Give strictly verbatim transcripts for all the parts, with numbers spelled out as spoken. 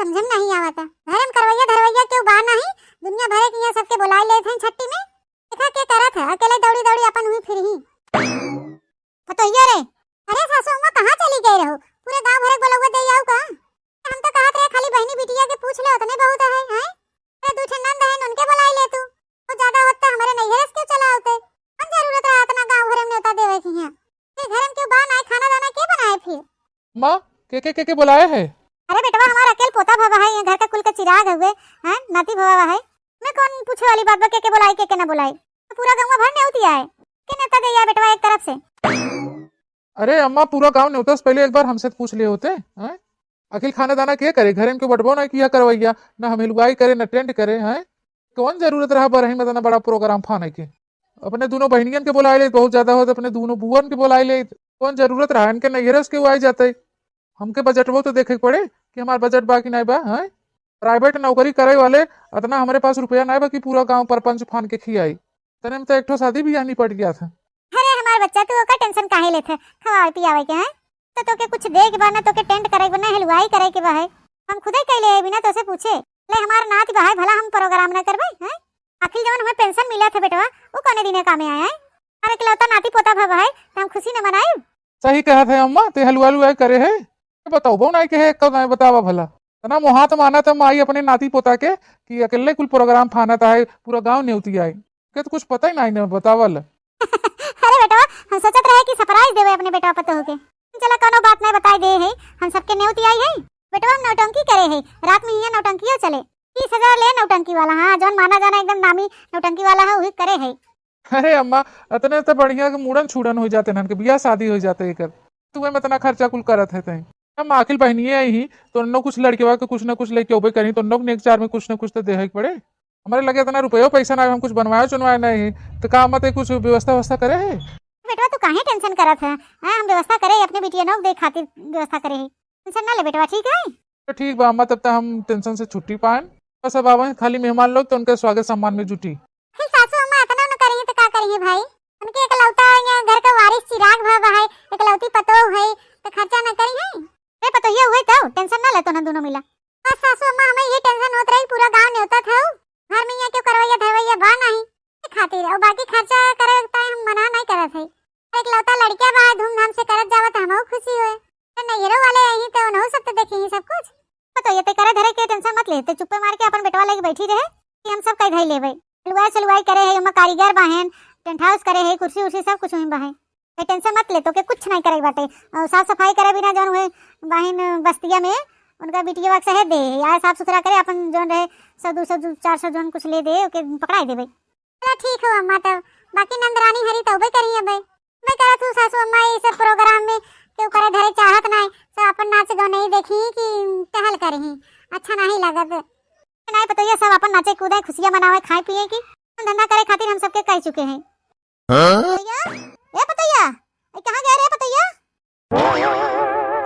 समझे में नहीं आवत। घर में करवैया धरवैया केहू बा नहीं, दुनिया भरे के यहाँ सबके बोलाई लेत हैं छट्टी में। देखा के करत है, अकेले दौड़ी दौड़ी अपन हुई फिर ही। पतोहिया रे। अरे सासू अम्मा, कहाँ चली गई रहो? पूरे गांव भरे के बोलौआ दे आऊ का? हम तो कहत रहे खाली बहनी बिटिया के पूछ ले, उतने बहुत है, हैं? अरे दू ठे नंद है, उनके बोलाई ले तू। वो ज्यादा होत तो हमारे नैहर से क्यों चला होते? कौन जरूरत रहा इतना गांव भरे में न्योता देवे की है? फिर घर में क्यों बा नाई, खाना दाना के बनाए फिर? माँ, के के के के बोलाए है? अरे बेटवा, हमारा अकेल पोता भवा है, ये घर का कुल का चिराग हुए, हैं? नाती भवा है। मैं कौन पूछे वाली बात बा, के के बोलाई, के के ना बोलाई? तो पूरा गांव भर नेवती आए। के नेवता दे आए बेटवा एक तरफ से? अरे अम्मा, पूरा गांव नेवता से पहले एक बार हमसे तो पूछ लिए होते, हैं? आखिर खाना दाना के करे? घरे में क्यों बटबो ना किया करवैया, ना हम हलवाई करे, ना टेंट करे, हैं? कौन जरूरत रहा बरही में इतना बड़ा प्रोग्राम फाने के? अपने दोनों बहनियन के बोलाए ले, बहुत ज्यादा होत, अपने दोनों बुअन के बोलाए ले, कौन जरूरत रहा? इनके नैहरे से केहू आए जाते। हमके बजटवो तो देखे के पड़े कि हमार बजट बा कि नाई बा, हैं? प्राइवेट नौकरी करे वाले, इतना हमरे पास रुपया नाई बा कि पूरा गांव परपंच फान के खियाई। तने में तो एक ठो शादी बियाह निपट गया था। अरे हमार बच्चा, तू ओकर टेंशन काहे लेत है? खवावे पियावे के, हैं? तो तोके कुछ दे के बा ना, तोके टेंट करे के बा ना, हलवाई करे के बा है। हम खुदे कैले है बिना तोसे पूछे। ले हमार नाती बा है, भला हम प्रोग्राम ना करबे, हैं? आखिर जवन हमें पेंशन मिला था बेटवा, वो कौने दिने कामे आया है? अरे इकलौता नाती पोता भवा है, तो हम खुशी न मनाई। सही कहत है अम्मा, ते हलवा लुआ करे है, ते बताओ, बहु नाई कहे, कब नाई बतावा भला। तना मोहात माना त माई अपने नाती पोता के कि अकेले कुल प्रोग्राम फानत आए, पूरा गांव नेवती आए। के तो कुछ पता ही नाई न बतावल। अरे बेटवा, हम सोचत रहे कि सरप्राइज देवे अपने बेटवा पतोह के। चला, कोनो बात नाई, बताई दे है, हम सबके नेवती आई है। बेटवा, हम नौटंकी करे है, रात में यहाँ नौटंकियो चले। तीस हजार ले नौटंकी वाला, हाँ, जौन माना जाना एकदम नामी नौटंकी वाला है, वही करे है। अरे अम्मा, अतने तो बढ़िया के मूड़न छूड़न हो जाते, नन के बियाह शादी हो जाते एकर। तू एमे इतना खर्चा कुल करत है तई। हम आखिर बहनिये आई ही, तो उन्नो कुछ लड़केवा के कुछ न कुछ लेके अउबे करी, तो उन्नो के नेक चार में कुछ न कुछ तो देहे के पड़े। हमारे लगे इतना रुपयो पैसा ना है, हम कुछ बनवाए चुनवाए नहीं है, तो का मत कुछ व्यवस्था व्यवस्था करे है? बेटवा, तू काहे टेंशन करत है? हाँ, हम व्यवस्था करे, अपने बिटियनों के दे खातिर व्यवस्था करे है। टेंशन ना ले बेटवा, ठीक है? तो ठीक बा अम्मा, तब तक हम टेंशन से छुट्टी पाएन। बस अब आवन खाली मेहमान लोग, तो उनके स्वागत सम्मान में जुटी। फिर सासू अम्मा इतना न करिए तो का करिए भाई? उनके इकलौता यहाँ घर का वारिस चिराग भवा है, इकलौती पतोह है, तो खर्चा न करी है? ए पतोहिया हुए तो टेंशन ना ले, तो ना दोनों मिला। बस सासू अम्मा, हमें ये टेंशन होत रही, पूरा गांव नेवता था, घर में यहाँ क्यों करवैया धरवैया बा नहीं, ये खातिर, और बाकी खर्चा करे ताई हम मना नहीं करत है। इकलौता लड़किया बा, धूमधाम से करत जावत, हमहू खुशी होए। तो नैहरो वाले यही तो उनहु सब तो देखे ही सब कुछ। तो ये ते करे धरे के टेंशन मत ले, ते चुप्पे मार के अपन बेटवा लेके बैठी रहे कि हम सब कई धई लेबे। हलवाई सलवाई करे है, ओमा कारीगर बाहेन, टेंट हाउस करे है, कुर्सी उर्सी सब कुछ वहीं बाहेन। ए टेंशन मत ले, तोके कुछ नहीं करे बाटे। और साफ सफाई करे बिना जौन हुए बाहेन बस्तिया में, उनका बिटिया से दे, या साफ सुथरा करे, अपन जौन रहे सौ दो सौ चार सौ जौन कुछ ले दे, ओके पकड़ाई देबे। चला ठीक हो अम्मा, तब बाकी नंदरानी हरी तौबे करी अबे। मैं कहत हूँ सासू अम्मा, ये सब प्रोग्राम में केहू करे धरे चाहत नाय, सब अपन नाच गौनई देखी कि टहल करही, अच्छा नहीं लगत। नहीं पतोहिया, सब अपन नाचे कूदे, खुशियाँ मनावे, खाए पिए की धंधा करे खातिर हम सबके कह चुके हैं। हाँ? पतोहिया, ए पतोहिया, ए कहाँ गए रे पतोहिया?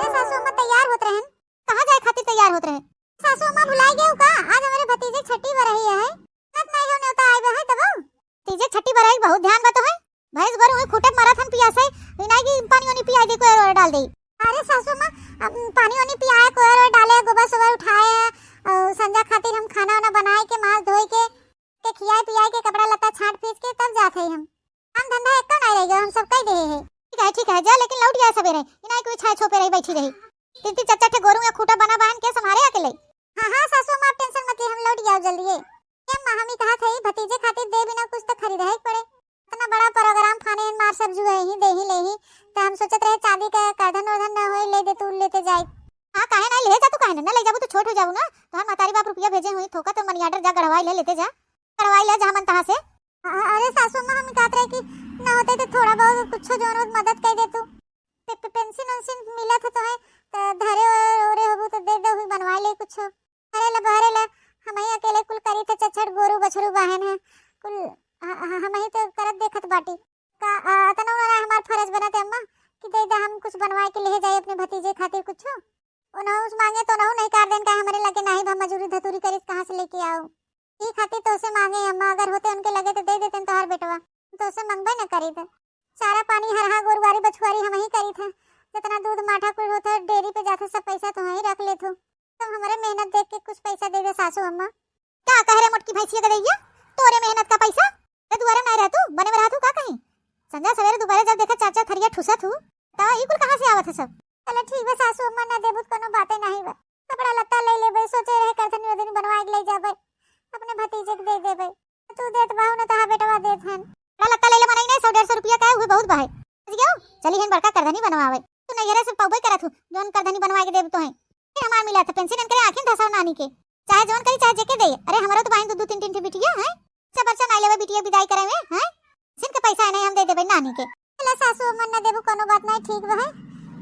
ए सासू अम्मा तैयार होत रहन। कहाँ जाए खातिर तैयार होत रहे? सासू अम्मा भुलाई गए का? आज हमारे भतीजे छठी बरही है। तब नहीं हो नेवता आए है तब। भतीजे छठी बरही बहुत ध्यान बा तो है। भैंस गोरू हुई खूटे मरत हन पियासे। ई नहीं कि पानी वानी पियाई दे, कोयर ओयर डाल दे। अरे सासू अम्मा, अब पानी वानी पियाए, कोयर ओयर डाले, गोबर सोबर उठाए है। और संझा खातिर हम खाना वाना बनाए के, मांस धोए के, के खियाए पियाए के, कपड़ा लत्ता छांट फीस के तब जात है हम। काम धंधा एक्को नाई रह गयो, हम सब कई देहे है। ठीक है, ठीक है, जा लेकिन लौट गया सबेरे। ई नाई कोई छाए छोपे रही, बैठी रही। तीन तीन चार चार ठे गोरू या खूटा बना बहन के संभारे अकेले। हाँ, हाँ, सासू अम्मा, आप टेंशन मत ली, हम लौट गया जल्दी है। ए अम्मा, हम ही कहा थे, भतीजे खातिर दे बिना कुछ तो खरीद है पड़े। इतना बड़ा प्रोग्राम फाने हैं, मार सब जुए ही, दे ही ले ही। तो हम सोचत रहे चांदी का करधन वर्धन न होए, ले दे तू, लेते जाए। हाँ, काहे नाई ले जा तू, काहे ना, ना ले जाबू तो छोट हो जाबू ना। तोहार मतारी बाप रुपया भेजे हुई, थोका तो मनी ऑर्डर जा गढ़वाई ले, लेते जा। करवाई ले जहाँ मन तहाँ से। अ-, अरे सासू अम्मा, हम कहत रहे कि ना होते तो थोड़ा बहुत कुछ जौन होत मदद कर दे तू। पे-, पे-, पेंशन वेंशन मिलत हो तो है, तो धरे ओरे होबू तो दे दे, हुई बनवाई ले कुछ। अरे ला बहरे ला, हम ही अकेले कुल करी थे, चचड़ गोरू बछरू बाहन है, कुल ह-, ह-, हम ही तो करत देखत बाटी। का, अ, अतना उनारा हमार फर्ज बनत है अम्मा कि दे दे, हम कुछ बनवाए के ले जाए अपने भतीजे खातिर कुछ। उनहु से मांगे तो उनहु नहीं कर देन, का हमरे लगे नहीं बा, मजूरी धतूरी करिस कहाँ से लेके आओ? ई खातिर तोसे मांगे अम्मा, अगर होते उनके लगे तो दे देते तोहार बेटवा, तोसे मंगबे न करी थे। चारा पानी हरहा गोरुआरी बछुआरी हम ही करी थे, जितना दूध माठा कुल होते डेयरी पे जाते सब पैसा तो वहीं रख लेत हो। तुम हमरे मेहनत देख के कुछ पैसा दे दे सासू अम्मा। का कह रे मोटकी भैंसिया गदइया, तोरे मेहनत का पैसा? ते दुआरे में नाहीं रहतू, बने में रहतू का कहीं? संझा सवेरे दुपहरे जब देखा चार चार थरिया ठुसत हू, त ई कुल कहाँ से आवत है सब? चला ठीक बा सासू अम्मा, ना देबू त कोनो बाते नाहीं बा। कपड़ा लत्ता ले लेबे, सोचे रहे करधनी वरधनी बनवा के ले जाबे, अपने भतीजे के दे देबे। तू देत बाहू न तोहार बेटवा देत हन। कपड़ा लत्ता ले ले मनई नहीं, सौ डेढ़ सौ रुपया का है, उहे बहुत बा है। समझ गयो? चली हन बड़का करधनी बनवावे। तू नैहरे से पउबे करत हू, जौन करधनी बनवा के देब तोहे। फिर हमार मिला था पेंशन करे आँखिन धसाओ नानी के। चाहे जौन करी, चाहे जेके दे। अरे, हमरो तो बाइन दू दू तीन तीन ठे बिटिया हैं। सब बच्चा नाई लेवे बिटिया विदाई करे में, हैं? सिन के पैसा है नहीं, हम दे देबे नानी के। चला सासू अम्मा, ना देबू कोनो बात नहीं, ठीक बा है,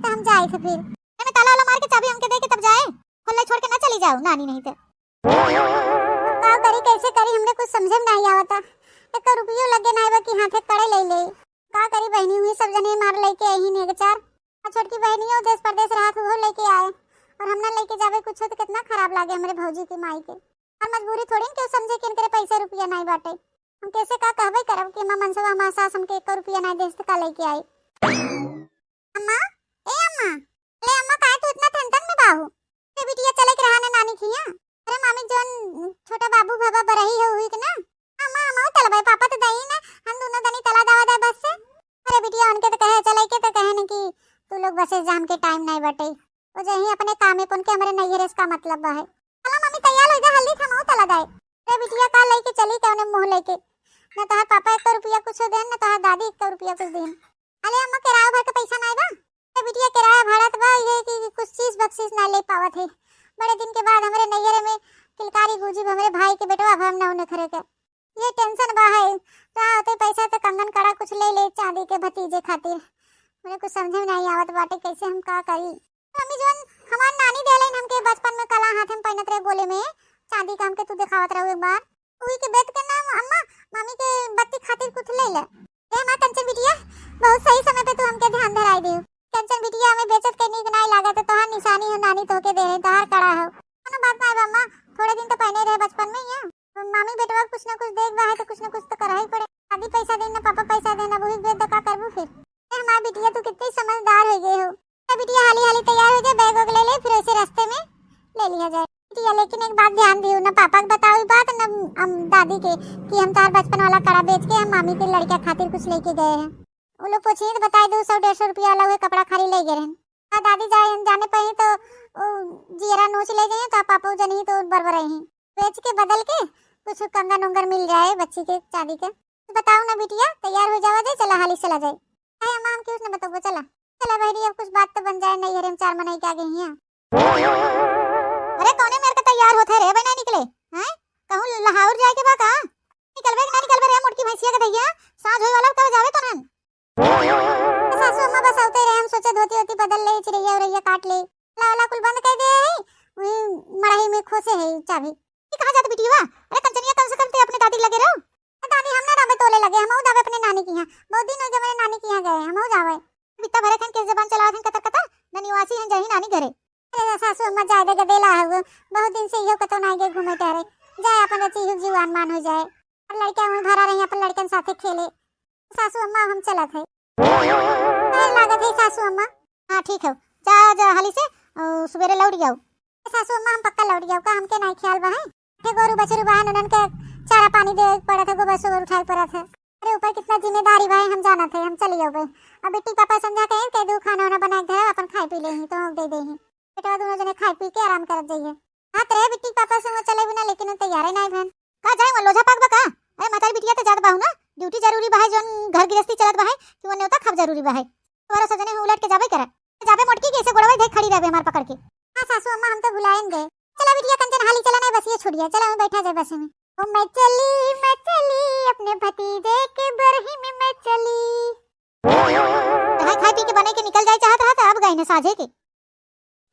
त हम जाए थे फिर। एमे ताला वाला मार के चाबी हमके दे के तब जाए, खोल ले छोड़ के ना चली जाओ नानी नहीं तो। का करी, कैसे करी, हमरे कुछ समझे में नहीं आवता। एक रुपयो लगे नहीं बा कि हाथे कड़े ले ले। का करी बहनी, हुई सब जने मार लेके आई ही नेगचार। आ छोटकी बहनियो देश परदेश रहत, उहो लेके आए। और हम ना लेके जाबे कुछ तो कितना खराब लागे हमरे भौजी के माई के। और मजबूरी थोड़ी न केहू समझे कि इनकरे पैसा रुपया नहीं बाटे। हम कैसे का कहबे करब कि अम्मा मनसवा हमार सास हमके एको रुपया नहीं देस त का लेके आई। अम्मा, ए अम्मा, ले अम्मा, काहे तू इतना tension में बाहू? ए बिटिया, चले के रहा ना नानी खिया। अरे मामी, जौन छोटा बाबू भवा बरही है, हुई के ना? अम्मा, अम्मा, चल भाई, पापा तो दही ना, हम दोनों दनी तला दवा दे बस से। अरे बिटिया, उनके तो कहे, चले के तो कहे न कि तू लोग बसे जा, हमके time नहीं बटे। वो जही अपने काम में, उनके हमरे नैहरे से का मतलब बा है। चला मामी, तैयार हो जा, हल्दी थमाओ, तला जाए। अरे बिटिया, का लेके चली, कौने मुंह लेके? न तोहार पापा एको रुपया कुछ देन, न तोहार दादी एको रुपया कुछ देन। अले अम्मा, किराया भर के पैसा नाई बा? ए बिटिया, किराया भाड़ा त बा, ये कि कुछ चीज बख्शीश ना ले पावत है। बड़े दिन के बाद हमरे नैहरे में किलकारी गूंजी, हमरे भाई के बेटवा, अब हम ना उन्हें घरे के। ये tension बा है, का होते पैसा तो कंगन कड़ा कुछ ले ले चांदी के भतीजे खातिर। हमरे कुछ समझे में नहीं आवत बाटे, कैसे हम का करी। मम्मी, जौन हमार नानी देले हमके बचपन में कला हाथ में पहनत रहे गोले में, चांदी का हमके तू दिखावत रहो एक बार। उही के बेच के ना अम्मा, मामी के बत्ती खातिर कुछ ले ले। ए हमार कंचन बिटिया, बहुत सही समय पे तू हमके ध्यान धराई दियो। कंचन बिटिया, हमें बेचत के नीक नाई लागत, तोहार निशानी हो नानी तोहके दे रहे, तोहार कड़ा हो। कोनो बात नाई बा अम्मा, थोड़े दिन तो पहने रहे बचपन में ही है। मामी बेटवा कुछ ना कुछ देख बा है तो कुछ ना कुछ तो करही पड़े। दादी पैसा देना, पापा पैसा देना, वही बेच दे, का करबू फिर? ए हमार बिटिया, तू कितनी समझदार हो गई हो। ए बिटिया, हाली हाली तैयार हो जा, बैग वैग ले ले, फिर ऐसे रास्ते में ले लिया जाए। बिटिया, लेकिन एक बात ध्यान दियो, ना पापा के बताओ ई बात, ना हम दादी के, कि हम तोहार बचपन वाला कड़ा बेच के हम मामी के लड़का खातिर कुछ लेके गए हैं। वो लोग पूछिए तो बताई दो, सौ डेढ़ सौ रुपया वाला हुए कपड़ा खाली ले गए रहन। हाँ दादी, जाए जाने पर ही तो वो जियरा नोच ले गए, तो पापा जनी तो बरबर ही बेच के बदल के कुछ कंगन उंगन मिल जाए बच्ची के चांदी के। बताओ ना बिटिया, तैयार हो जावा जाए, चला हाली चला जाए। अरे अम्मा, हम क्यों ना बताओ, चला। चला बहरी, अब कुछ बात तो बन जाए, नैहरे में चार मनई के आगे हिया। अरे कौने मेर के तैयार होत है रे, बहिना निकले? हैं? कहूँ लहाउर जाए के बा का? निकलबे कि ना निकलबे रे मोटकी भैंसिया के दैया? साँझ होए वाला, तब जावे तो नन। सासू अम्मा बस आवते रहे, हम सोचे धोती वोती बदल ले, चिरैया उरैया काट ले, ला वाला कुल बंद कर दे है, वही मड़ही में खोसे है चाबी। ये कहाँ जात बिटिया? अरे कंचनिया, कम से कम ते अपने दादी के लगे रहो। ए दादी, हम ना रहबे तोले लगे, हमहू जाबे अपने नानी के यहाँ। बहुत दिन हो गए मेरे नानी के यहाँ गए, हमहू जाबे। बित्ता भरे खन के जबान चलावत हन कतर कतर, न निवासी हन जही नानी घरे। अरे सासू अम्मा, जाए दे, गदेला है वो, बहुत दिन से इहो कतो ना गए घूमे टहरे। जाए अपन रची हुक जीवान मान हो जाए, और लड़कियां वहीं भरा रही अपन लड़कन साथे खेले। सासू अम्मा, हम चलत है। ए, लागत है सासू अम्मा। हाँ ठीक है, जा जा हाली से, अ, सुबेरे लौट जाओ। ए, सासू अम्मा, हम पक्का लौट जाओ का? हमके नहीं ख्याल बा है। हे गोरू बछरू बा है, उन्हन के चारा पानी दे पड़त है, गोबर सोबर उठाए पड़त है। अरे ऊपर कितना जिम्मेदारी बा है, हम जानत है, हम चली जाओ। अब बिट्टी पापा समझा के कह दू खाना वाना बना के धरा, अपन खाए पी ले ही तो हम दे दे ही। बेटवा दोनों जने खाए पी के आराम करत जाइए। हाँ तेरे बिट्टी पापा से वो चले बिना, लेकिन वो तैयार है ना भन। का जाए, वो लोझा पाक बा का? अरे महतारी बिटिया तो जात बाहू ना, ड्यूटी जरूरी बा है, जौन घर गृहस्थी चलत बा है, कि वो नेवता खाब जरूरी बा है। तोहरा सजने में उलट के जाबे करा। जाबे मोटकी के ऐसे गोड़वा धे खड़ी रहबे हमार पकड़ के। हाँ सासू अम्मा, हम तो भुलाएन गए। चला बिटिया कंचन हाली चला, नहीं बस ये छूट गया, चला हम बैठा जाए बस में। ओ मैं चली, मैं चली, अपने भतीजे के बरही में मैं चली। कहाँ खाए पी के बने के निकल जाए चाहत रहा था, अब गए ने साझे के।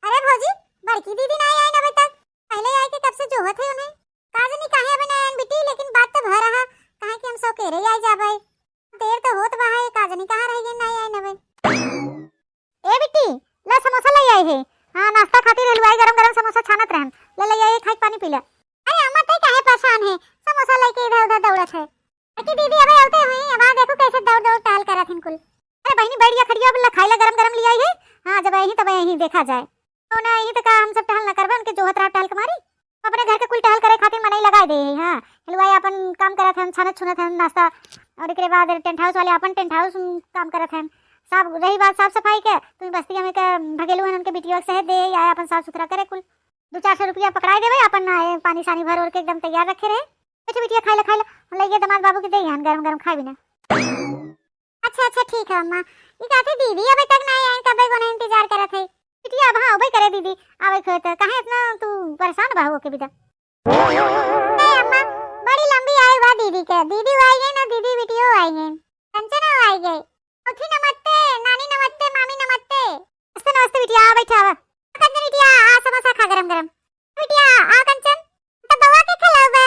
अरे भौजी, बड़की दीदी ना आई ना अबे तक। पहले आई के कब से जोहत है उन्हें। का जनी काहे अबे ना आयन बिट्टी, लेकिन बात तो भर रहा, कहे कि हम सौ केरे आई जाबे। देर तो होत बा है, का जनी कहाँ रह गई, ना आई ना अबे। ए बिट्टी, ला समोसा ले आई है। हाँ, नाश्ता खातिर हलवाई गरम गरम समोसा छानत रहन। ले ले आई, खाई पानी पी ले। अरे अम्मा, ते काहे परेशान है? समोसा लेके इधर उधर दौड़त है। अरे दीदी, अबे आते हुई, अब आ देखो कैसे दौड़ दौड़ टहल करत हिन कुल। अरे बहिनी, बैठ जा खड़िया, अब ला खाई ला, गरम गरम ले आई है। हाँ, जब यही तब यही देखा जाए। तो ना, यही तो का हम सब टहल ना करबे, उनके जोहत रहा टहल के मारी। अपने घर के कुल टहल करे खातिर मनई लगाए दे है, हाँ। हलवाई अपन काम करत हन, छानत छुनत हन नाश्ता, और एकरे बाद टेंट हाउस वाले अपन टेंट हाउस काम करत हन। साफ, रही बात साफ सफाई के, तुम बस्ती में के भगेलू हन, उनके बिटिया के सहेज दे या अपन साफ सुथरा करे कुल। दो चार सौ रुपया पकड़ाए देवे, अपन, आ, पानी सानी भर ओर के एकदम तैयार रखे रहे। अच्छा बिटिया, खाइला, खाइला, हम लइके दामाद बाबू के दे हन गरम गरम खाए बिना। अच्छा, अच्छा, ठीक है अम्मा। ई कहते दीदी अबे तक नहीं आइन, कबे को नहीं इंतजार करत है। बिटिया, अब हाँ, अबे करे दीदी, आवे के होत, काहे इतना तू परेशान बा हो के बिदा? ए अम्मा, बड़ी लंबी आयु बा दीदी के। दीदी आई गई ना, दीदी बिटियो आई गई, कंचनो आई गई। उठी नमस्ते, नानी नमस्ते, मामी नमस्ते। नमस्ते, नमस्ते बिटिया, आ बैठा, आवा। आ कंचन बिटिया, आ समोसा खा गरम गरम। बिटिया, आ कंचन, तो बउआ के खिलावे।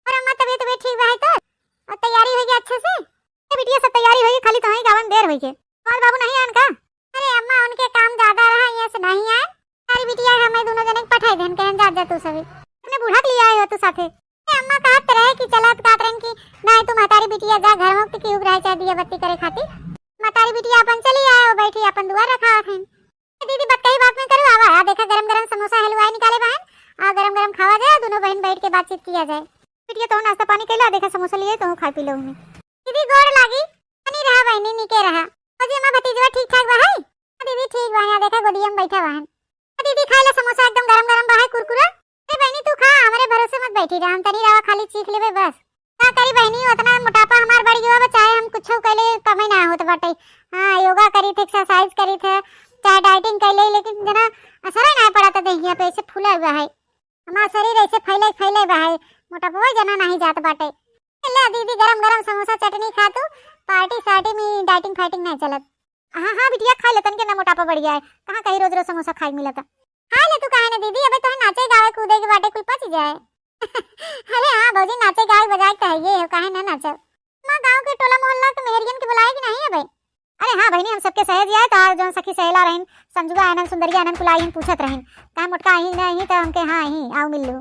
और अम्मा, तबीयत, तबीयत ठीक बा है तो? और तैयारी होई गई अच्छे से? ए बिटिया, सब तैयारी होई गई, खाली तोहई गावन देर होई गई। तुम्हारे बाबू नहीं आन का? अरे अम्मा, उनके काम ज्यादा रहा, यहाँ से नहीं आए। सारी बिटिया हमें दोनों जने के पठाई देन, कहन जा, जा तू सभी। अपने बूढ़ा के लिए आए हो तू साथे? ए अम्मा, कहत रहे कि चलत कहत रहन कि नहीं, तू महतारी बिटिया जा, घर में तो केहू रहे चाहे दिया बत्ती करे खातिर। महतारी बिटिया अपन चली आए, वो बैठी अपन दुआर रखा हथिन। ए दीदी, बात कही बात में करू, आवा, आ देखा गरम गरम समोसा हलवाई निकाले बहन, आ गरम गरम खावा जाए, दोनों बहन बैठ के बातचीत किया जाए। बिटिया, तो नाश्ता पानी कैला, देखा समोसा लिए, तो खाए पी लो उन्हें। दीदी, गोड़ लागी, बनी रहा बहनी, निके रहा। अजी अम्मा, भतीजवा ठीक ठाक बा है? हाँ दीदी, ठीक बा, यहाँ देखा गोदिया में बैठा बहन। दीदी, खाए ला समोसा, एकदम गरम गरम बा है, कुरकुरा। ए बहनी, तू खा, हमरे भरोसे मत बैठी रहा, हम तनी रवा खाली चीख लेबे बस। का करी बहनी, उतना मोटापा हमार बढ़ गया बा, चाहे हम कुछ कैले कमे ना होत बाटे। हाँ, योगा करी थे, एक्सरसाइज करी थे, चाहे डाइटिंग कैले, लेकिन जना असर ना पड़ा था देहिया पे, ऐसे फूला हुआ है। हमार शरीर ऐसे फैले फैले बा है, मोटापा जना नहीं जात बाटे। ले दीदी, गरम गरम समोसा चटनी खा तू, पार्टी सार्टी में डाइटिंग फाइटिंग नहीं चलत। हाँ, हाँ बिटिया, खा ले, तनके ना मोटापा बढ़ गया है। कहाँ कहीं रोज रोज समोसा खाए मिला था। खा ले तू, काहे ना दीदी, अबे तोहे नाचे गावे कूदे के बाटे, कुल पच जाए। अरे हाँ भौजी, नाचे गावे बजाए के तो है ये हो, काहे ना नाचो। माँ, गाँव के टोला मोहल्ला के मेहरियन के बुलाए कि नहीं अबे? अरे हाँ बहनी, हम सबके सहेज आए, तार जौन सखी सहेला रहिन, संजुआ आनन, सुंदरिया आनन, कुल आइन पूछत रहिन। कहा मोटका अही ना अही तो हमके हाँ अही, आओ मिल लू।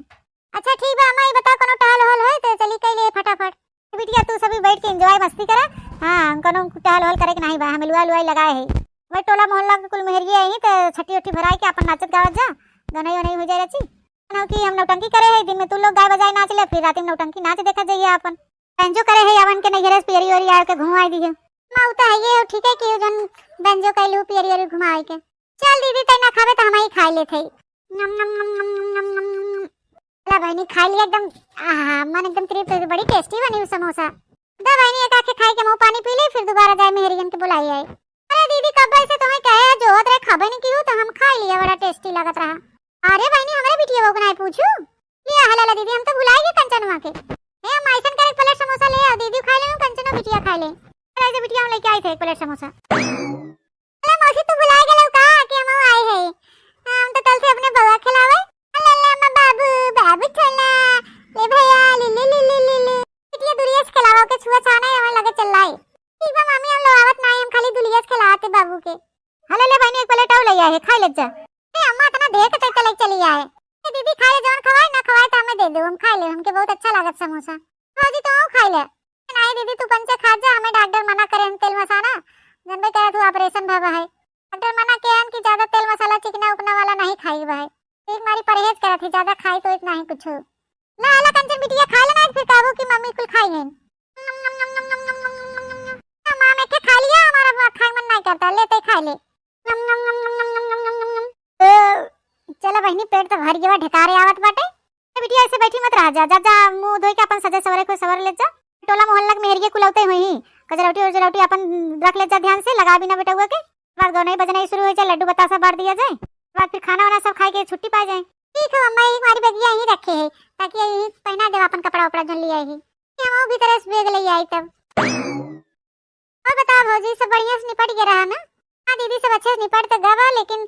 अच्छा ठीक बा अम्मा, ये बताओ कोनो टहल वहल होए तो चली कैले फटाफट। बिटिया तू सभी बैठ के एंजॉय मस्ती करा। हाँ, कोनो टहल वहल करे के नहीं बा, हम लुआ लुआई लगाए है। भाई टोला मोहल्ला के कुल मेहरिए आई तो छठी उठी भराए के अपन नाचत गावत जा, गनई वनई हो जाए रची। ना कि हम नौटंकी करे है, दिन में तू लोग गाय बजाए नाच ले, फिर रात में नौटंकी नाच देखा जाइए अपन। एंजॉय करे है, अवन के नैहरे से पियरी ओरी आए के घुमाई दिए। माँ उ तो है ये, ठीक है कि जन बेंजो कैलू पियरी ओरी घुमाए के। चल दीदी, तै ना खाबे तो हम ही खाई लेत हई। नम, नम, नम। ला बहिनी, खाई लिया एकदम, आहा, मन एकदम तृप्त हो गया, बड़ी टेस्टी बनी उ समोसा। दा बहिनी, एक आखे खाई के मुँह पानी पी ले, फिर दोबारा जाए मेहरियन के बुलाई आई। अरे दीदी, कब से तुम्हें कहे है, जो होत रहे खाबे नहीं की हो, तो हम खाई लिया, बड़ा टेस्टी लागत रहा। अरे बहिनी, हमरे बिटिया बहू के नहीं पूछू। लिया हला ला दीदी, हम तो भुलाई गए कंचनवा के। ए अम्मा, ऐसन करे प्लेट समोसा ले आओ, दीदी खाई ले, कंचनो बिटिया खाई ले। चला जा बिटिया, हम लेके आई थे एक प्लेट समोसा। अरे मौसी, तू भुला गेलौ का कि हम आई है? हम तो कल से अपने बउआ खिलावे। अल्ला, अल्ला, अम्मा, बाबू, बाबू छोला, ले भैया, ले, ले, ले। बिटिया दुरिया से खिलावा के छुआ छाना है, हमें लगे चिल्लाई। ठीक बा मामी, हम लोग आवत ना, हम खाली दुरिया से खिलाते बाबू के। हले ले बहिनी, एक प्लेट और ले आए है, खाई ले जा। ए अम्मा, इतना देर के तक ले चली आए। ए दीदी, खाए, जौन खवाए ना खवाए तो हमें दे दो, हम खाई ले, हमके बहुत अच्छा लागत समोसा। भौजी, तू खाई ले। नहीं दीदी, तू पंचे खा जा, हमें डॉक्टर मना करे हैं तेल मसाला। जनबे करे तू ऑपरेशन भवा है। डॉक्टर मना किया है कि ज्यादा तेल मसाला चिकना उकना वाला नहीं खाई बा है। एक मारी परहेज करत है, ज्यादा खाई तो इतना ही कुछ। ला, ला कंचन बिटिया, खा लेना, फिर कहबो कि मम्मी कुल खाई है। माँ, मैं के खा लिया, हमारा अब खाए मन नहीं करता, ले ते खा ले। तो चला बहिनी, पेट तो भर गया, ढेकारे आवत बाटे। ए बिटिया, ऐसे बैठी मत रहा जा, जा, जा, मुंह धोई के अपन सजे सवरे को सवर ले जा। टोला मोहल्ला के मेहरिया कुलौते हुई ही, कजरौटी उजरौटी अपन रख ले जा ध्यान से, लगा बिना बेटउआ के। बाद गौनई बजनई शुरू हो जाए, लड्डू बतासा बांट दिया जाए, बाद फिर खाना वाना सब खाए के छुट्टी पा जाए। ठीक है अम्मा, यही हमारी बगिया यहीं रखे है, ताकि यही पहना देवा अपन कपड़ा उपड़ा जौन लिया ही। हम भी तरह से बैग ले आई तब। और बताओ भौजी, सब बढ़िया से निपट गया रहा ना? हाँ दीदी, सब अच्छे से निपट तो गवा, लेकिन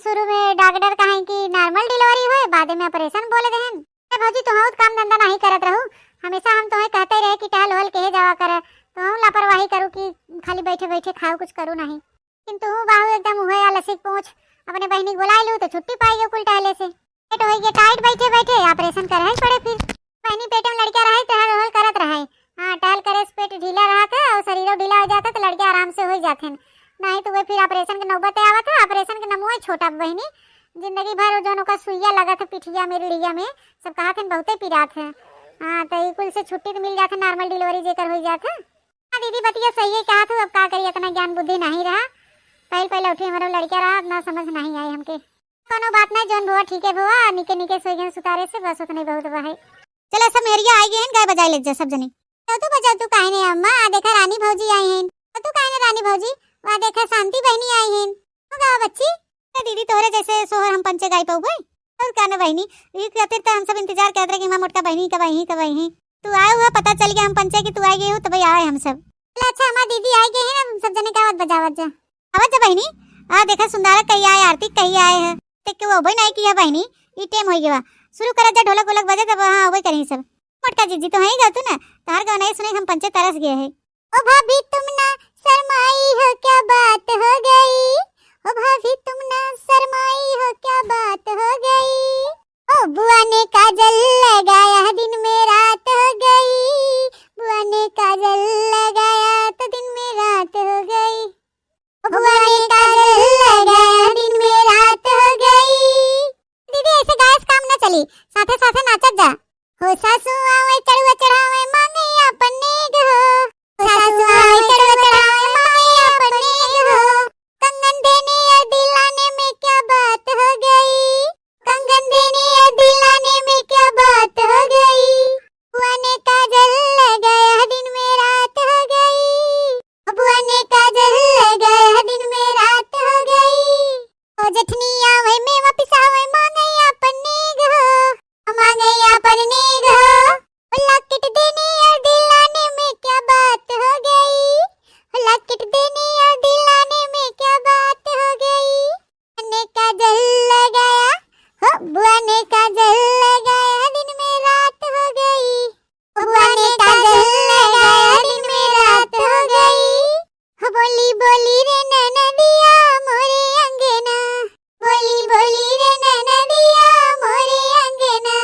शुरू में डॉक्टर कहे कि नॉर्मल डिलीवरी होए, बाद में ऑपरेशन बोले देहन। ए भौजी, तुम काम धंधा नहीं करत रहू, हमेशा हम तुम्हें कहते रहे कि टहल वहल कहे जावा करे, तुम लापरवाही करू कि खाली बैठे बैठे खाओ, कुछ करू नहीं। लेकिन तू बाहू एकदम उहे आलसी पूछ, अपने बहिनी के बुलाई लू तो छुट्टी पाई गयो कुल टहले से। पेट होई के टाइट बैठे बैठे ऑपरेशन करे ही पड़े फिर। बहिनी पेट में लड़का रहे, टहल वहल करत रहे। हाँ, टहल करे से पेट ढीला रहा था और शरीर ढीला हो जाता तो लड़का आराम से हो जाते हैं। नहीं तो वे फिर ऑपरेशन के नौबत आवत है, ऑपरेशन के नमो छोटा बहिनी, जिंदगी भर जौन ओकर सुइया लगत है पिठिया में, रीढ़िया में, सब कहत हन बहुते पिरात है। हाँ, त ई कुल से छुट्टी त मिल जात है, normal delivery जेकर होइ जात है। हाँ दीदी, बतिया सही है कहत हूँ, अब का करी, इतना ज्ञान बुद्धि नहीं रहा। पहले पहले उठी हमरो लड़का रहा, इतना समझ नहीं आई हमके। कोनो बात नहीं, जौन भवा ठीक है भवा, निके निके सोई गए सुतारे से, बस उतने बहुत बा है। चला सब मेहरिया आई गए हैं, गाय बजाए ले जा सब जनी। तो तू बजाओ, तू काहे नहीं अम्मा, आ देखा रानी भौजी आई हैं। तो तू काहे नहीं रानी भौजी, वहाँ देखा शांति बहिनी आई हैं। हो गवा बच्ची। ए दीदी, तोहरे जैसे सोहर हम पंचे गाई पउबे? और का न बहिनी, ई खातिर त हम सब इंतजार करत रहे कि हमार मोटका बहिनी कब आई, कब आई। तू आए हुआ, पता चल गया हम पंचे कि तू आई गई हो, तब आए हम सब। चला अच्छा, हमार दीदी आई गई है ना, सब जने गावत बजावत जा। आवत जा बहिनी। आ देखा सुंदरा कही आए, आरती कही आए है। ते के वो भाई नहीं किया बहिनी, ई टाइम हो गया। शुरू करा जा, ढोलक वोलक बजे तब हाँ वही करी सब। मोटका जीजी तो है ही गा तू ना, तार गाना ही सुने हम पंचे तरस गए हैं। ओ भाभी तुम ना शर्माई हो, क्या बात हो गई? ओ भाभी तुम ना शर्माई हो, क्या बात हो गई? ओ बुआ ने काजल लगाया, दिन में रात हो गई। बुआ ने काजल लगाया तो दिन में रात हो गई। ओ बुआ ने काजल लगाया, दिन में रात हो गई। दीदी, ऐसे गाए से काम न चली, साथे साथे नाचत जा। हो सासू आवे चढ़वा चढ़ावे, मांगे आपन नेग हो। हो सासू आवे चढ़वा चढ़ावे, मांगे आपन नेग हो। कंगन देने और दिलाने में क्या बात हो गई? कंगन देने और दिलाने में क्या बात हो गई? बुआ ने काजल लगाया, दिन में रात हो गई। बुआ ने काजल लगाया, दिन में रात हो गई। ओ जेठनी आवे मेवा पिसावे, मांगे आपन नेग हो। मांगे आपन नेग हो। ओ लॉकेट देने और दिलाने में क्या बात हो गई? ओ लॉकेट देने और दिलाने में क्या बात हो गई? बुआ ने काजल लगाया, हो बुआ ने काजल लगाया, दिन में रात हो गई। बुआ ने काजल लगाया, दिन में रात हो गई। बोली बोली रे ननदिया मोरे अंगना, बोली बोली रे ननदिया मोरे अंगना।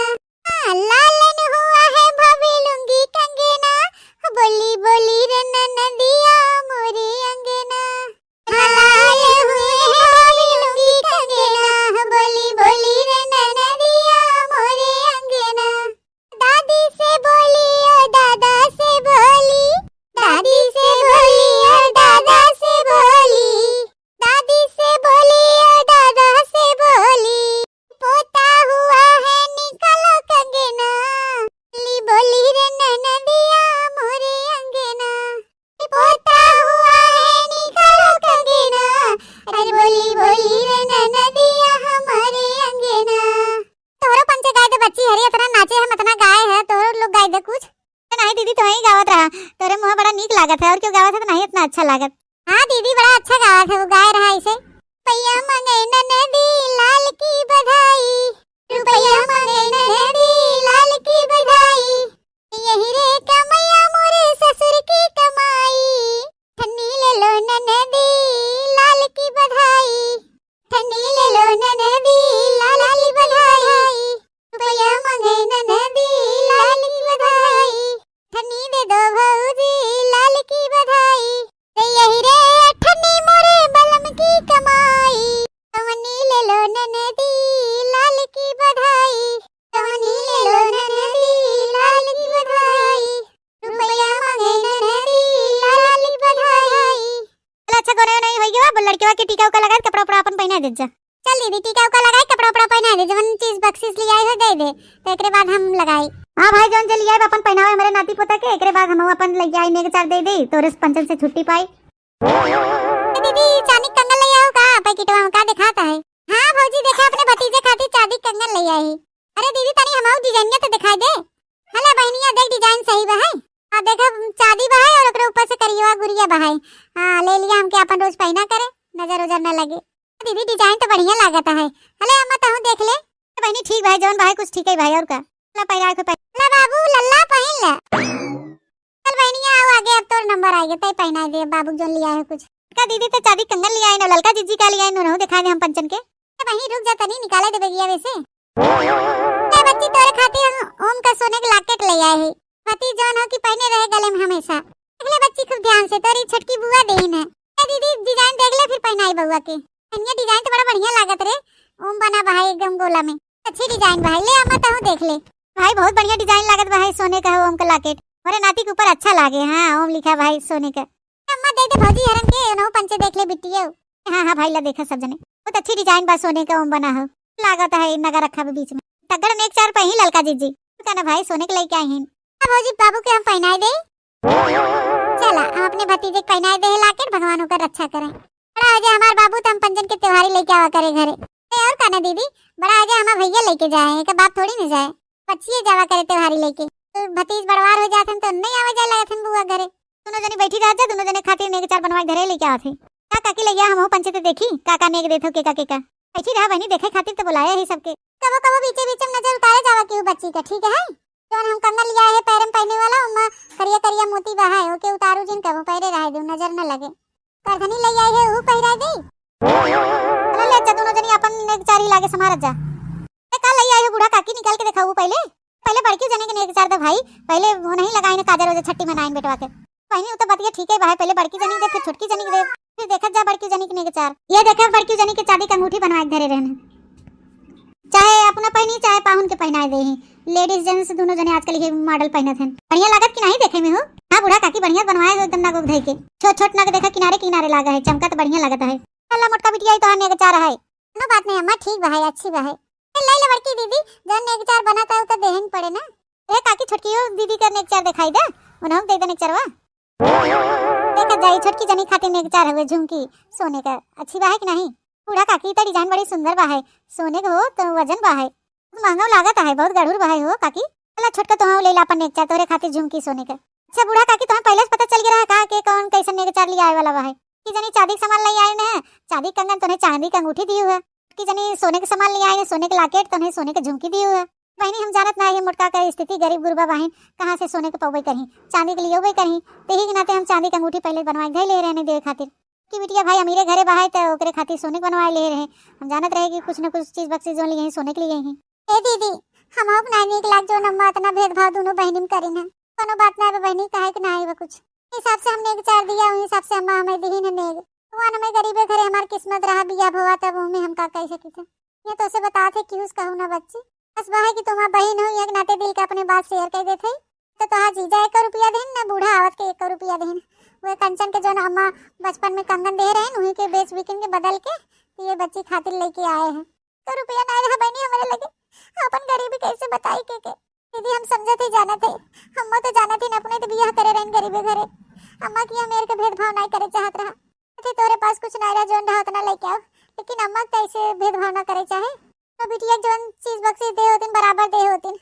हाँ, लालन हुआ है भाभी लुंगी कंगना, बोली बोली रे ननदिया मोरे अंगना। लाल हुए हैं भाभी लुंगी कंगना, बोली बोली रे ननदिया मोरे अंगना। दादी से बोली, ओ दादा से बोली, दादी से बोली, ओ दादा से बोली, दादी से बोली, ओ दादा से बोली। पोता हुआ है निकालो कंगना, बोली बोली रे ननदिया मोरे अंगना। पोता हुआ है निकालो कंगना, अरे बोली बोली रे ननदिया हमारे अंगना। तोहरो पंचे गाए दे बच्ची, हरी इतना नाचे हम इतना गाए हैं, तोहरो लोग गाए दे कुछ। नहीं दीदी, तोहई गावत रहा, तोहरे मुँह बड़ा नीक लागत है, और केहू गावत है तो नहीं इतना अच्छा लागत। हाँ दीदी, बड़ा अच्छा गावत है, वो गाए रहा ऐसे। रुपया मांगे ननदी लाल की बधाई, रुपया मांगे ननदी लाल की बधाई, यही रे कमैया मोरे ससुर की कमाई। ठन्नी ले लो ननदी लाल की बधाई, ठन्नी ले लो ननदी लाल की बधाई। रुपया मांगे ननदी लाल की बधाई, ठन्नी दे दो भौजी लाल की बधाई। रे यही रे ठन्नी मोरे बलम की कमाई, ठन्नी ले लो ननदी लाल की बधाई, ठन्नी ले लो ननदी लाल की बधाई। रुपया मांगे ननदी लाल की बधाई। चला अच्छा, गोरे नहीं होई गवा, लड़केवा के टीका उका लगाए, कपड़ा उपड़ा अपन पहना दे जा। चल दीदी, टीका उका लगाए, कपड़ा उपड़ा पहना दे, जवन चीज बख्शिश ले आई हो दे दे, तो एकरे बाद हम लगाई। हाँ भाई, जौन जे ले आए अपन पहनावे हमरे नाती पोता के, एकरे बाद हम अपन ले आई नेग चार दे दे, तोरे पंचन से छुट्टी पाई। ए दीदी, चांदी कंगन ले आओ का पैकेटवा में, का दिखाता है? हाँ भौजी, देखा अपने भतीजे खातिर चांदी कंगन ले आई। अरे दीदी, तनी हमहू डिजाइनिया तो दिखाई दे। हला बहनिया, देख डिजाइन सही बा है। आ देखा, चांदी बा है और ओकरे ऊपर से करियवा गुरिया बा है। हाँ, ले लिया, हमके अपन रोज पहना करे, नजर उजर न लगे। दीदी, डिजाइन तो बढ़िया लागत है। हले अम्मा, तहू देख ले। बहनी, ठीक भाई, जौन भाई कुछ ठीक है भाई, और का? ला पहिरा के पह-, ला बाबू, लल्ला पहिन ले। चल बहनिया, आओ आगे, अब तोर नंबर आएगा, तय पहना दे, बाबू जौन लिया है कुछ। का दीदी, तो चांदी कंगन लिया है ना, ललका जीजी का लिया है ना, दिखा दे हम पंचन के। ए बहनी, रुक जा तनी, निकाले दे बेगिया वैसे। ए बच्ची, तोरे खातिर हम ओम का सोने के लॉकेट ले आए हैं। पति जौन हो कि पहने रहे गले में हमेशा। देख ले बच्ची खूब ध्यान से, तोरी छोटकी बुआ देहिन है। ए दीदी, डिजाइन देख ले, फिर पहनाई बउआ के। कन्या design तो बड़ा बढ़िया लागत रे, ओम बना बा है एकदम गोला में। अच्छी design बा है, ले अम्मा तहूँ देख ले। भाई बहुत बढ़िया design लागत बा है, सोने का है ओम का locket। हमारे नाती के ऊपर अच्छा लागे, हाँ ओम लिखा बा है सोने का। अम्मा दे दे भौजी हरन के, ओनहु पंचे देख ले बिट्टियो। हाँ हाँ भाई ला देखा सब जने, बहुत अच्छी design बा, सोने का ओम बना हो, लागत है नगा रखा बा बीच में। तगड़ नेक चार पही ललका जीजी, का ना भाई सोने के लइके आई हैं। अब भौजी बाबू के हम पहनाए दे। चला हम अपने भतीजे के पहनाए दे locket, भगवान ओकर रक्षा करें। बड़ा हो जाए हमार बाबू तो हम पंचन के त्योहारी लेके आवा करे घरे। ए और का ना दीदी, बड़ा हो जाए हमार भैया लेके जाए, एक बाप थोड़ी ना जाए, बच्चिए जावा करे त्योहारी लेके। तो भतीज बड़वार हो जात हन तो नहीं आवे जाए लगत हन बुआ घरे। दोनों जनी बैठी रह जा, दोनों जने खातिर नेग चार बनवा के घरे लेके आवत है। का काकी लैया हमहू पंचे ते देखी का का नेग देत हो, के का के का। बैठी रहा बहनी, देखे खातिर तो बुलाया है सबके। कबो कबो बीचे बीचे में नजर उतारे जावा केहू बच्ची का, ठीक है? जौन हम कंगन लिया है पैर में पहने वाला, ओमा करिया करिया मोती बा है, ओके उतारू जिन, कबो पैरे रहे दू, नजर न लगे। करधनी ले आई है, ऊ पहिरा दे। अरे ले जा, दोनों जनी अपन नेग चार ही लागे समारत जा। ए, का ले आई हो बूढ़ा काकी, निकाल के देखा ऊ पहले। पहले बड़की जनी के नेग चार दे भाई, पहले वो नहीं लगाइन काजर ओजर छट्टी मनाइन बेटवा के। बहनी ऊ तो बतिया ठीक है भाई, पहले बड़की जनी दे, फिर छोटकी जनी दे, फिर देखत जा बड़की जनी के नेग चार। ये देखे बड़की जनी के चांदी के अंगूठी बनवा के धरे रहने। चाहे अपना पहनी, चाहे पाहुन के पहनाए दे ही। Ladies gents दोनों जने आजकल ये model पहनत हैं। बढ़िया लागत कि नहीं देखे में हो? हाँ बूढ़ा काकी बढ़िया बनवाए हो एकदम नग उग धई के। छोट छोट नग देखा किनारे किनारे लागा है, चमका तो बढ़िया लगत है। चला मोटका बिटिया, ई तो नेग चार है। कोनो बात नहीं अम्मा, ठीक बा है, अच्छी बा है। ए, ले ले बड़की दीदी, जौन नेग चार बनत है उ तो देहन पड़े ना। ए काकी छोटकी हो दीदी के नेग चार दिखाई दे, उन्हों दे दे नेग चारवा। देखा जाई छोटकी जनी खातिर नेग चार हुए झुमकी सोने का, अच्छी बा है कि नहीं? बूढ़ा काकी, ई त design बड़ी सुंदर बा है, सोने के हो तो वजन बा है, बहुत महंगा लागत है, बहुत गढ़ुर बा है हो काकी। चला छोटका तोहू ले ला अपन नेगचार, तोहरे खातिर झुमकी सोने के। अच्छा बूढ़ा काकी, तोहे पहले से पता चल गया रहा का के कौन कैसन नेगचार ले आए वाला बा है? कि जनी चांदी के सामान ले आए न, चांदी के कंगन तोहे चांदी के अंगूठी दियो है, कि जनी सोने के सामान ले आए न, सोने के locket तोहे सोने के झुमकी दियो है। बहनी हम जानत ना है मोटका के स्थिति गरीब गुरबा बहिन, कहाँ से सोने के पौबे करही, चांदी के लियोबे करही, तेही के नाते हम चांदी के अंगूठी पहले बनवा के धई ले रहने देवे खातिर। कि बिटिया भाई अमीरे घरे बा है, त ओकरे खातिर सोने के बनवाए ले रहे। हम जानत रहे कि कुछ न कुछ चीज बक्सी जोन लिए ही, सोने के लिए ही। ए दीदी, हम अब ना नीक लाग जोन अम्मा इतना भेदभाव दोनों बहनी में करीन है। कोनो बात ना बा बहनी, काहे के ना आइबा कुछ। हिसाब से हम नेग चार दिया, उही हिसाब से अम्मा हमें दीहिन है नेग। भगवान हमें गरीबे घरे हमार किस्मत रहा, बिया भवा तब ओमे हम का कह सकी थे। ये तो से बता थे कि उस कहू ना बच्ची। बस बा है कि तुम्हार बहन हो, एक नाते दिल के अपने बात share कर देते। तो तोहार जीजा एक रुपया देन, ना बूढ़ा आवत के एक रुपया देन। वे कंचन के जौन अम्मा बचपन में कंगन दे रहे, उही के बेच बिकिन के बदल के ये बच्ची खातिर लेके आए हैं। तो रुपया ना रहा बहनी हमारे लगे, अपन गरीबी कैसे बताई के के? दीदी हम समझत ही जानत है, हम तो जानत ही न अपने तो बियाह करे रहन गरीबे घरे। अम्मा की हम मेर के भेदभाव नहीं करे चाहत रहा। थे तोरे पास कुछ ना रहा, जौन रहा उतना लेके आओ, लेकिन अम्मा तो ऐसे भेदभाव ना करे चाहे। तो बिटिया जौन चीज बक्सी दे होतिन, बराबर दे होतिन,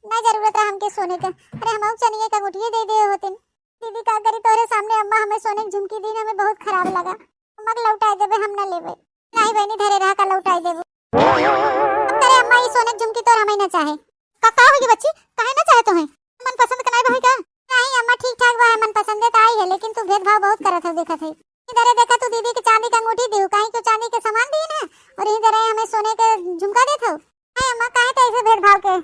ना जरूरत रहा हमके सोने के। अरे हम चनिए का अंगूठिए दे दे होतिन। दीदी का करी, तोरे सामने अम्मा हमें सोने की झुमकी दीन, हमें बहुत खराब लगा। अम्मा के लौटाए देबे, हम ना लेबे। नहीं बहनी, धरे रहा का लौटाए देबो। अब करे अम्मा, ई सोने की झुमकी तोर हमें ना चाहे। का, का होगी बच्ची, काहे ना चाहे तोहे? मन पसंद के नाई बा है का? नहीं अम्मा, ठीक ठाक बा है, मन पसंदे तो आई है, लेकिन तू भेदभाव बहुत करत है, देखत है। इधरे देखा तू दीदी के चांदी के अंगूठी दियो, कहीं क्यों चांदी के सामान दी ना, और इधर हमें सोने के झुमका देत हो। नहीं अम्मा, काहे ते ऐसे भेदभाव के?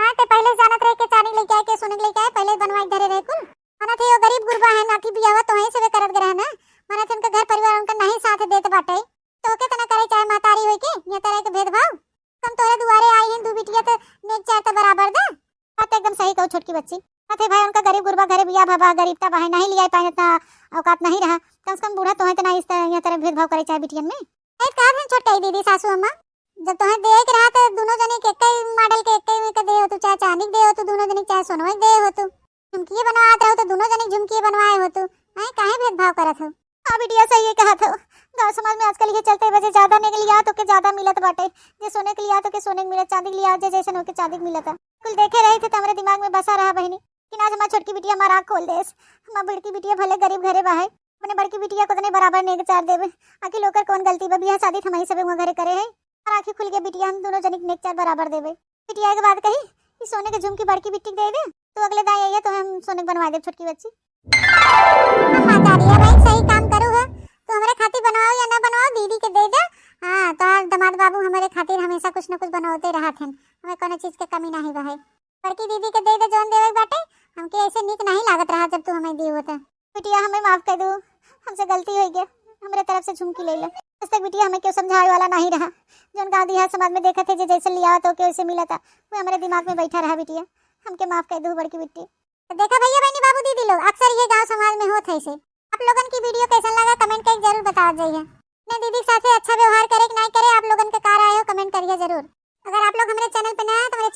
हाँ, ते पहले जानत रहे के चांदी लेके आए, के सोने के लेके आए, पहले बनवाए के धरे रहे कुल। मना थे यो गरीब गुरबा है ना कि बियाह तो वहीं से वे करत गए ना। मना थे उनका घर परिवार उनका नहीं साथ देत बाटे। तो के तना करे चाहे महतारी होई के, ये तरह के भेदभाव। कम तोरे दुआरे आई हैं दू बिटिया तो नेग चार तो बराबर दे। बात एकदम सही कहो छोटकी बच्ची। बात है भाई, उनका गरीब गुरबा घरे बिया बाबा, गरीबता बा है, नहीं लिया पाए, इतना औकात नहीं रहा। कम से कम बूढ़ा तो है, इतना इस तरह, यह तरह भेदभाव करे चाहे बिटियन में। ए, का भेल छोटकाई दीदी, सासू अम्मा? जब तोहे देहे के रहा तो दोनों जने के एक ही model के, एक ही में के दे हो तू, चाहे चांदी के दे हो तू, दोनों जने के चाहे सोनवे के दे हो तू। झुमकिए बनवात रहो तो दोनों जने के झुमकिए बनवाए हो तू। हैं, काहे भेदभाव करत हो? हाँ बिटिया, सही है कहत हो। गाँव समाज में आजकल ये चलते बजे ज्यादा नेग लिया तो के ज्यादा मिलत बाटे। जे सोने के लिया तो के सोने के मिलत, चांदी के लिया जे जैसन हो के चांदी के मिलत। कुल देखे रहे थे तो हमरे दिमाग में बसा रहा बहनी, कि आज हमार छोटकी बिटिया हमार आँख खोल देस। हमार बड़की बिटिया भले गरीब घरे बा है, अपने बड़की बिटिया को तने बराबर नेग चार देबे। आखिर ओकर कौन गलती बा, बियाह शादी त हमही सबे हुआ घरे करे है। और आँखी खुल गया बिटिया, हम दोनों जने के नेग चार बराबर देबे। बिटिया एक बात कही, ई सोने के झुमकी बड़की बिट्टी के दे दे, तो अगले दाई आइए तो हम सोने के बनवा देब छोटकी बच्ची। हम महतारी है भाई, सही काम करू है। तू हमरे खातिर बनवाओ या ना बनवाओ, दीदी के दे दे। हाँ, तोहार दामाद बाबू हमरे खातिर हमेशा कुछ न कुछ बनवाते रहत हैं, हमें कोनो चीज के कमी नहीं बा है। बड़की दीदी के दे दे जौन देवे के बाटे, हमके ऐसे नीक नहीं लागत रहा जब तू हमें दी होते। बिटिया हमें माफ कर दो, हमसे गलती हो गया, हमरे तरफ से झुमकी ले ले। आज तक बिटिया हमें केहू समझावे वाला नहीं रहा। जौन गाँव देहात समाज में देखत है जे जैसे लियावत ओके वैसे मिलता, वो हमरे दिमाग में बैठा रहा बिटिया। हमके माफ कर दू बड़की बिट्टी। तो देखा भैया बहनी बाबू दीदी लोग, अक्सर ये गाँव समाज में होत है ऐसे। आप लोगन की वीडियो कैसन लगा कमेंट करके जरूर बता जाइए। अपने दीदी के साथे अच्छा व्यवहार करे कि नहीं करे, आप लोगन के का राय हो कमेंट करिए जरूर। अगर आप लोग हमारे चैनल पे नया है तो हमारे